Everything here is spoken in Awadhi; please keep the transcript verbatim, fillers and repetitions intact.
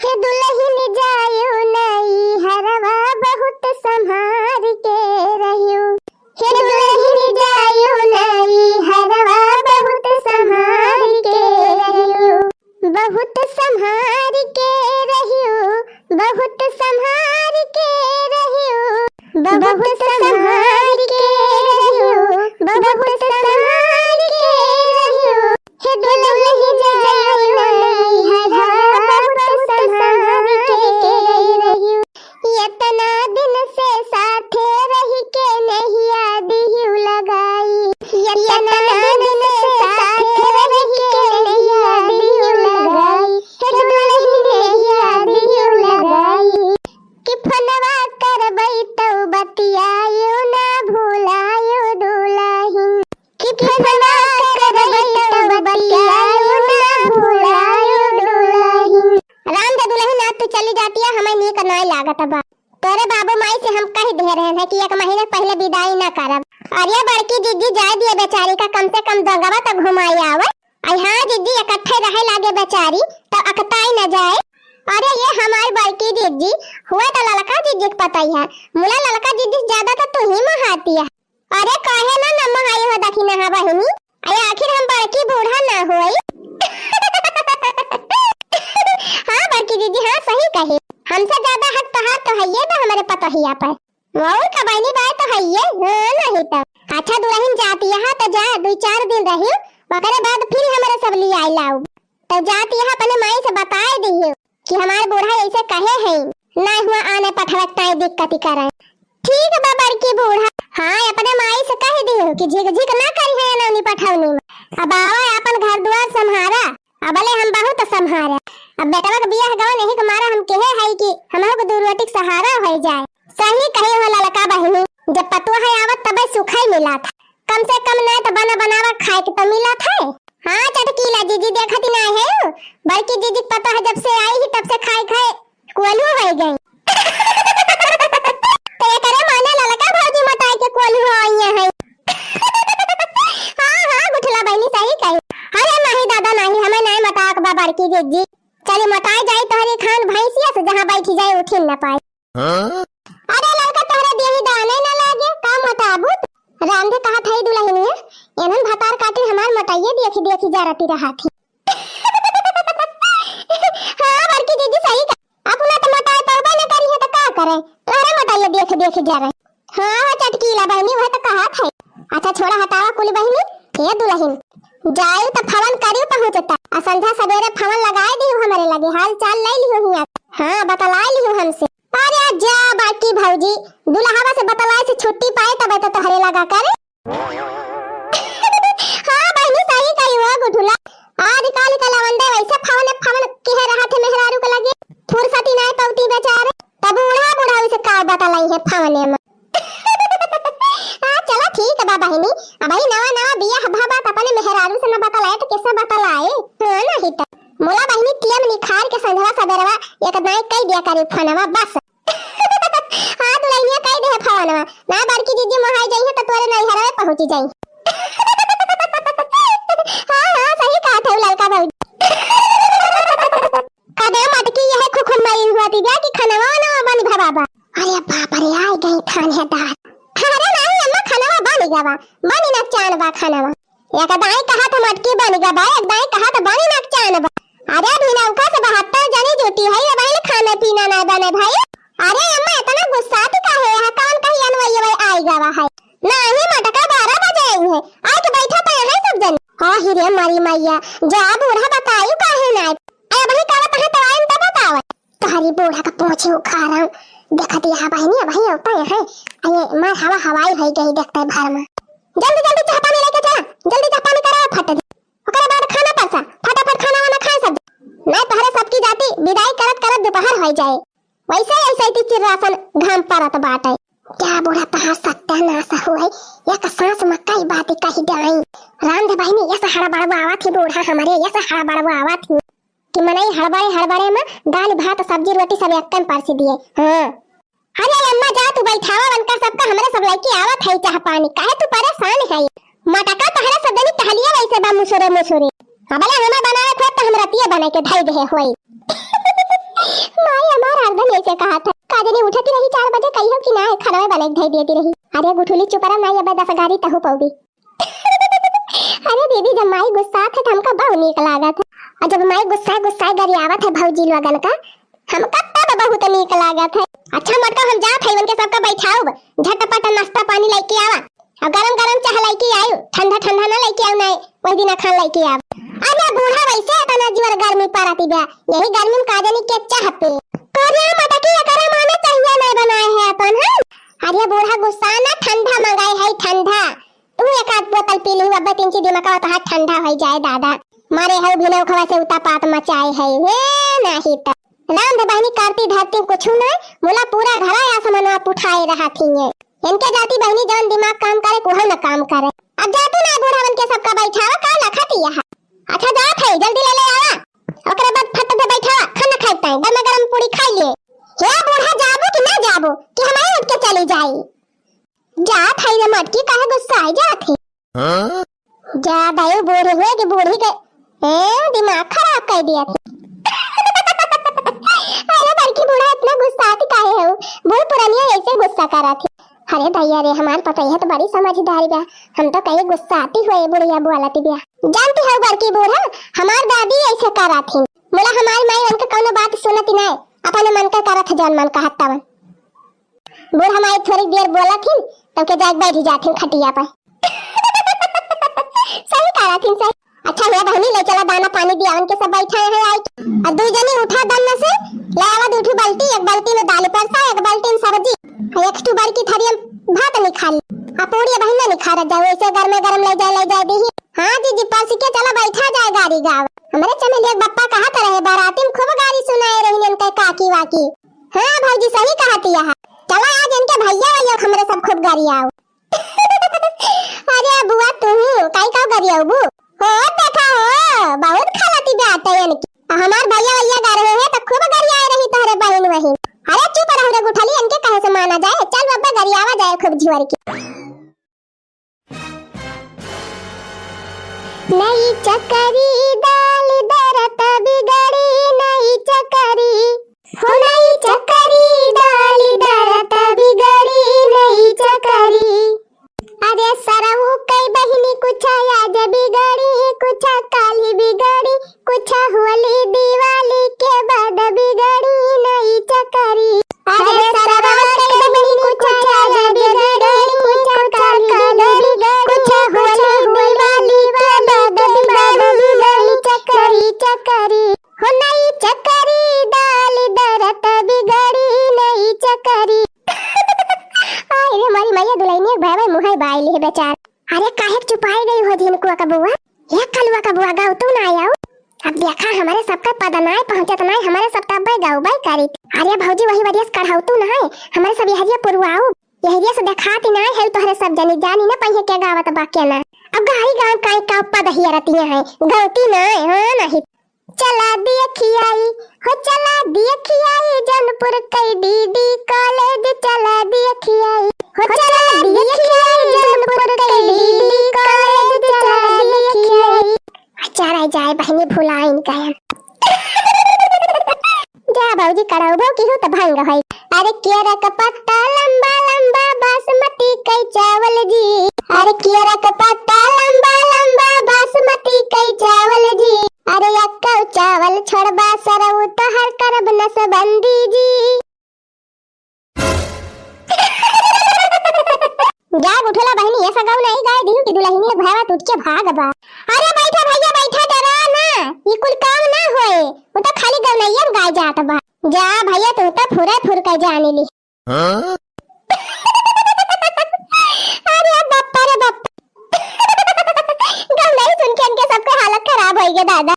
हे दुलहिन जायो नइहरवा बहुत सम्हार के रहियो। हे दुलहिन जायो नइहरवा बहुत सम्हार के रहियो। बहुत सम्हार के रहियो, बहुत सम्हार के रहियो, बहुत सम्हार के रहियो, बहुत सम्हार के रहियो। हे दुलहिन जायो नइहरवा बहुत सम्हार के रहियो। एतना दिन से साथे रहि के नेहिया दिहु लगाई। एतना दिन से साथे रहि के नेहिया दिहु लगाई। हे दुलहिन नेहिया दिहु लगाई। कि फोनवा करबई तउ बतियायो ना भुलायो दुलहिन। कि फोनवा करबई तउ बतियायो ना भुलायो दुलहिन। राम दे दुलहिन, आज तू चली जातिया, हमें नीक नाय लागत बा। तोरे बाबू माई से हम कहि दिहे रहेन है कि एक महीना पहिले बिदाई ना करब। अरे बड़की जिज्जी जाए दिहे बेचारी का, कम से कम दोगवा त घुमाई आवे। आई हाँ जिज्जी, इकट्ठे रहे लागे बेचारी, त अकताई न जाए। अरे ये हमार बड़की जिज्जी, हुए त ललका जिज्जी के पतई है, मुला ललका जिज्जी से ज्यादा त तू ही मोहाती है। अरे काहे ना न मोहाई हो दखिनहा बहिनी, अरे आखिर हम बड़की बूढ़ा ना होई। हाँ बड़की जिज्जी, हाँ सही कही, हमसे ज्यादा हक तोहार तो हइये बा हमरे पतोहिया पर। वहू का बहिनी बाय तो हइये, हाँ नहीं तो। अच्छा दुलहिन जातिया त जा, दुइ चार दिन रहियो, ओकरे बाद फिर हमरे सब लियाई लाउब। त जातिया अपने माई से बताए दियो कि हमार बूढ़ा ऐसे कहे हैं, ना हुआ आने पठवे ताई दिक्कती करे। ठीक बा बड़की बूढ़ा, हाँ अपने माई से कहि दियो कि झिक झिक ना करिहे अनौनी पठौनी में। अब आवा अपन घर दुआर सम्हारा, अबले हम बहुत सम्हारे। अब बेटवा के बियाह गवन यही के मारा हम केहे हई कि हमहू के दू रोटी के सहारा होइ जाए। सही कहे हो ललका बहिनी, जब पतोह आवत तबे सुखई मिलत। कम से कम नाय त बना बनावा खाए के त मिलत है। हाँ चटकीला जिज्जी देखत ही नाय है, बड़की जिज्जी के पतोह जब से आई ही तब से खाए खाए कोल्हू होइ गई। त एकरे माने ललका भौजी मोटाई के कोल्हू होइ है। हाँ, हाँ, गुठला बहिनी सही कही। अरे नाही दादा नाही, हमें नाही मोटाक बा बड़की जिज्जी। चली मोटाई जाई तोहरी खान भैंसिया से, जहाँ बैठी जाए उठिन न पाए। हाँ? अरे ललका तोहरे देही दाने न लागे, का मोटाबू? रांधे कहत हई दुलहिनिया, एनहन भतार काटी हमार मोटाइये देखी देखी जरती रहत ही। हाँ, बड़की जिज्जी सही कहा। अपना तो मोटाई पउबे न करी है तो का करे? तोहरे मोटाइये देख देख जरे। हाँ, हो चटकीला बहिनी, वह तो कहत है। अच्छा छोड़ा हटावा कुल बहिनी, हे दुलहिन। जाई तो फोन करियो पहुँचता। आ संझा सबेरे फोन लगाए दियो हमरे लगे, हाल चाल ले लियो हिया। हाँ, बतलाए लियो हमसे। अरे जा बड़की भौजी, दुलहवा से बतलाए से छुट्टी पाए तबे तो तोहरे लगा करे। हाँ बहिनी, सही कही हो गुठुला। आजकल के लवंडे वैसे फोन फोन किहे रहत है मेहरारू के लगे, फुर्सत ही नाय पउती बेचारे। तब बूढ़ा बूढ़ा उसे का बतलाई है फोने में। हाँ चला ठीक बा बहिनी, अबही नवा नवा बियाह भवा त अपने मेहरारू से न बतलाए तो कैसे बतलाए? हाँ नहीं तो। मोला बहिनी टियम निखार के संझवा सबेरवा एक दाई कई दिया करी फोनवा बस। हाँ, दुलहिनिया कह दे है फलानवा, ना बड़की जिज्जी मोहाई जाई है तो तोरे नैहरवे पहुँची जाई। हाँ, हाँ, सही कहत है ललका भौजी। कदे मटकी यह खुखुन मरी हुआ थी, जा कि खनवा ना बनी भवा बा। अरे बाप रे, आई गई थानेदार। अरे नहीं अम्मा, खनवा बनी गवा, बनी ना चान बा खनवा। एक दाई कहा त मटकी बनी गवा, एक दाई कहा त बनी ना चान बा। अरे अभी नौका से बहत्तर जनी जुटी है, ये भाई खाना पीना ना बने भाई। अरे अम्मा इतना गुस्सा थी काहे है? कौन कही अनवैया भाई आई गवा है? नहीं मटका बारह बजे आई है, आके बैठा तो यहाँ सब जन। हाँ ही रे मरी मैया, जा बूढ़ा बतायू काहे ना आए? अरे भाई कावा तहाँ तो आए तो बतावे। तोहरी बूढ़ा का पोछे उखाड़ा। देखत यहाँ बहिनी, अबही अवता यहाँ। अये मार हवा हवाई होई गई देखते भर में। जल्दी जल्दी चाह पानी लेके चला, जल्दी चाह पानी करा फट दे। ओकरे बाद खाना परसा, फटाफट खाना वाना खाए सब। नहीं तोहरे सबकी जाति विदाई करत करत दोपहर होई जाए। वैसे ऐसे ही चिर्रासन घाम परत बाटे। क्या बूढ़ा तहार सत्यानाश होए, एक सांस में कई बात कही जाई। रांध बहिनी, यस हड़बड़वावत ही बूढ़ा हमरे, यस हड़बड़वावत ही। कि मनई हड़बड़े हड़बड़े में दाल भात सब्जी रोटी सब एक्कन परसी दिए। हाँ। अरे अम्मा जा तू बैठावा, उनका सबका हमरे सब लइके आवत है चाह पानी, काहे तू परेशान है? मटका तहरा सब जनी टहलिया वैसे बा मुसुरे मुसुरे। अबले हमें बनावे थे तो हम रतिये बने के धई दे होई। से कहा था, का जनी उठती रही चार बजे, कहियो कि ना, खनवे बने के धई देती रही। अरे गुठुली चुप रह, ना ये दस गारी तहु पौबी। अरे दीदी, जब माई गुस्सात है तो हमका बहुत नीक लागत है, और जब माई गुस्साए गुस्साए गरियावत है भौजी लोगन का, हमका तब बहुत नीक लागत है। अच्छा मटका, हम जात है, उनके सबका बैठाउब, झटपट नाश्ता पानी लेके आवा, और गरम गरम चाह लेके आयु, ठंडा ठंडा ना लेके आऊ, नहीं वही दिन खान लेके आव। अरे बूढ़ा, वैसे इतना जीवर गर्मी पड़ती बा, यही गर्मी में का जनी के चाह पी। करे मटकी, एकरा माने चाहिए नहीं बनाए है अपन, हैं? अरे बूढ़ा, गुस्सा ना, ठंडा मंगाए है, ठंडा। तू एक आध बोतल पी ली, अब तीन ची दिमाग का तोहार ठंडा हो जाए दादा। मारे है बिना उखवा से उतापात मचाए है, हे नहीं तो। राम दे बहनी, करती धरती कुछ ना, मुला पूरा घरा आसमानवा पुठाए रहा थी ये। इनके जाति बहनी जौन दिमाग काम करे, उहे न काम करे। अब जा तू ना बूढ़ा बन के सबका बैठावा, का लखत यह। अच्छा जात है, जल्दी ले ले आवा। ओकरे बाद फट से बैठावा, खाना खाए ताई, गरमा गरम पूरी खाई लिए। हे बूढ़ा, जाबू कि ना जाबू कि हमारे उठ के चली जाई? जात है रे मटकी, काहे गुस्सा है, जात है। हाँ? जा दाई, बूढ़ी हुए कि बूढ़ी के ए, दिमाग खराब कर दिया थे। अरे बड़की बूढ़ा, इतना गुस्साती काहे हो? बूढ़ पुरानिया ऐसे गुस्सा करा थे। अरे दैया रे, हमार पतोहिया तो बड़ी समझदारी बा, हम तो कहीं गुस्साती हुए बुढ़िया बोलती बिया। जानती हो बड़की बूढ़ा, हमार दादी ऐसे करा थी, बोला हमारी माई उनके कौनो बात सुनती नहीं, अपने मन का करत जौन मन कहत तवन। बूढ़ा माई थोड़ी देर बोलत हिन, तब के जाके बैठ जात हिन खटिया पर। सही कहा थिन, सही। अच्छा हुआ बहनी, ले चला दाना पानी दिया उनके, सब बैठा है आई। और दू जनी उठा दन्न से, ले आवा दू ठू बाल्टी, एक बाल्टी में दाल परसा, एक बाल्टी में सब्जी, और एक ठू बड़की थरिया में भात निकाली, और पूरी बहन ना निखारत जाओ, ऐसे गर्मा गर्म ले जाए, ले जाए दी। हाँ जीजी, परसी के चला बैठा जाए गारी गाव। हमरे चमेलिया के बप्पा कहा तो रहे, बाराती में खूब गारी सुनाए रही इनके काकी वाकी। हाँ भौजी, सही कहती है। चला आज इनके भैया वैया हमरे सब खूब गरियाओ। अरे बुआ, तू काई का गरियाओ बू? हो देखा हो, बहुत खलती बात है इनकी। आ हमार भैया वैया गा रहे हैं तो खूब गरियाए रही तोहरे बहिन वहिन। अरे चुप रहो रे गुठली, इनके कहे से माना जाए। चल बब्बा गरियावा जाए खूब झुअर के। नई चकरी दाल दरत बिगड़ी, नई चकरी, हो नई चकरी दाल दरत बिगड़ी, नई चकरी। अरे सरऊ कई बहिनी कुछ आज बिगड़ी, कुछ काली बिगड़ी, कुछ होली दिवाली के बाद बिगड़ी नई चकरी। अरे सरवा के बहिनी कुछ आज बिगड़ी, कुछ काली बिगड़ी, कुछ होली दिवाली के बाद बिगड़ी नई चकरी, चकरी। हो नई चकरी दाल दरत बिगड़ी नई चकरी। आय रे हमारी मैया, दुल्हनिया के भाई मुहाई बाई लिहे बेचार। अरे काहे के चुपाई गई हो झिनकुआ का बुआ? हे कलुआ का बुआ, गाँव तू ना आयो। अब देखा, हमारे सबका पद नाय पहुँचत नाय, हमारे सब तब्बे गाँव बाई करी। अरे भौजी, वही वरियस कढ़ाऊ तू ना है, हमारे सब यहरिया पुरवाऊ। यहरिया से देखाती नाय है तोहरे सब जनी, जानी ना पहिए के गावत बा के ना। अब गाड़ी गाँव काई का पद हियरतिया है, गलती नाय, हाँ नहीं। चला दिया खियाई, हो चला दिया खियाई, जौनपुर कई डीडी कॉलेज चला दिया खियाई, हो चला दिया खियाई, जौनपुर कई डीडी कॉलेज चला दिया खियाई। चारा जाए बहनी भुलाइन गया। जा भौजी, कढ़ौबो की हो त भंग होई। अरे केरा का पत्ता लंबा लंबा, बासमती कई चावल जी। अरे केरा का पत्ता लंबा लंबा, बासमती कई चावल जी। अरे अक्कौ चावल छोड़बा सरऊ, तोहर करब नसबंदी जी। जा गुठला बहिनी, ऐसा गाँव नहीं गाए दिहू कि दुल्हनिया के भैया टूट के भाग बा। अरे बैठा भैया बैठा, डरा ना, ई कुल काम ना होए, वो तो खाली गवनैया में गाए जात बा। जा भैया, तू तो फुरे फुर के जाने ली। हाँ? अरे बप्पा रे बप्पा। गवनई सुन के इनके सबके हालत खराब होई गे दादा।